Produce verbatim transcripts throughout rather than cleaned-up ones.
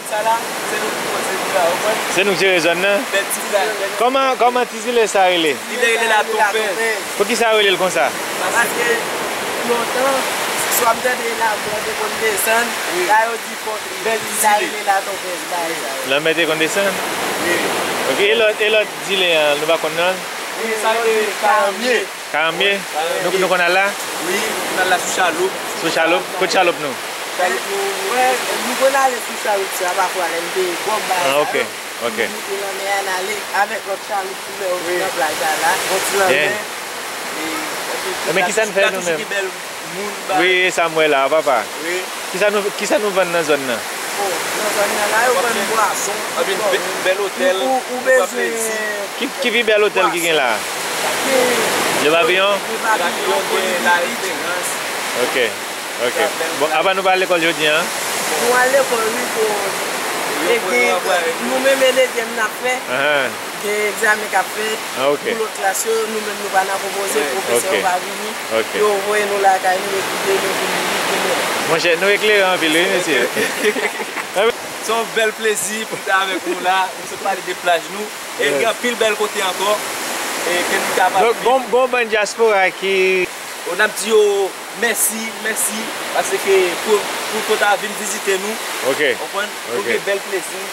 Sa la, se nou ki poze nou la, ou konprann? Se nou ki jere zòn nan? Bèl ti vilaj, bèl ti vilaj. Kòman, kòman ti zile sa rele? Ti zile rele Latonpèz. Poukisa yo rele l konsa? Paske lontan, si w ap gade lanmè te konn desann, wi, la yo di fò, bèl ti zile, rele Latonpèz, bagay sa yo. Lanmè te konn desann? Wi. Ok, e lòt, e lòt zile an, nou pa konn non l? Wi, sa rele Karanmye. Karanmye? Karanmye. Nou, nou konn al la? Wi, nou konn al la sou chaloup. Sou chaloup? Kot chaloup nou? Chaloup nou. Wè, nou konn ale sou chaloup sa, pafwa, lè n te gòb bagay sa yo. Ah, ok, ok. Nou moute lanmè a, n ale avèk lòt chaloup tou lè yo vin nan plaj la, la. Yon ti lanmè. Ebyen, kisa n fè nou menm? Wi, e sa m wè la, papa. Wi. Kisa nou, kisa nou vann nan zòn nan? Oh, nan zòn nan la, yo vann bwason. Anpil bèl otèl. Ou, ou bezwen. Ki, ki pi bèl otèl ki gen la? Le Pavillon? Le Pavillon, gen La Esperans. Ok, ok. Bon, apa nou pa al lekòl jodi a? Nou al lekòl, wi, pou nou menm e dezyèm n ap fè. Gen egzamen k ap fèt pou lòt klas yo, nou menm nou pa nan konpoze, pwofesè yo pa vini, yo voye nou lakay nou, yo kite nou vin li pou nou. Monchè, nou eklere anpil, wi, mesye. Se yon bèl plezi pou m te avèk nou la, nou sot pale de plaj nou, e gen anpil bèl kote ankò, e ke nou kapab. Donk, gon, gon bann dyaspora ki. N ap di yo mèsi, mèsi, paske pou, pou, pou ta vin vizite nou. Ok. Konprann? Ok. Pou gen bèl plezi.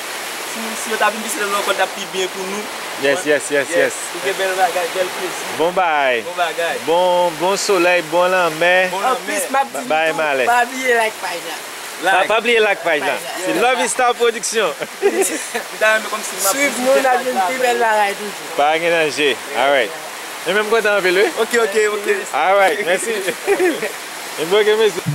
Si, si yo ta vin vizite nou ankò, t ap pi byen pou nou. Yes, yes, yes, yes. Pou gen bèl bagay, bèl plezi. Bon bagay. Bon bagay. Bon, bon solèy, bon lanmè. Bon lanmè. Anplis, m ap di nou tou, pa bliye like paj la. Pa, pa bliye like paj la. Se Love Star Production. M ta renmen kòmsi m ap vizite paj la. Swiv nou, n ap jwenn pi bèl bagay toujou. Pa gen danje. Alright. Mwen menm kontan anpil, wi. Ok, ok, ok. Alright, mèsi. Mwen bloke mezi.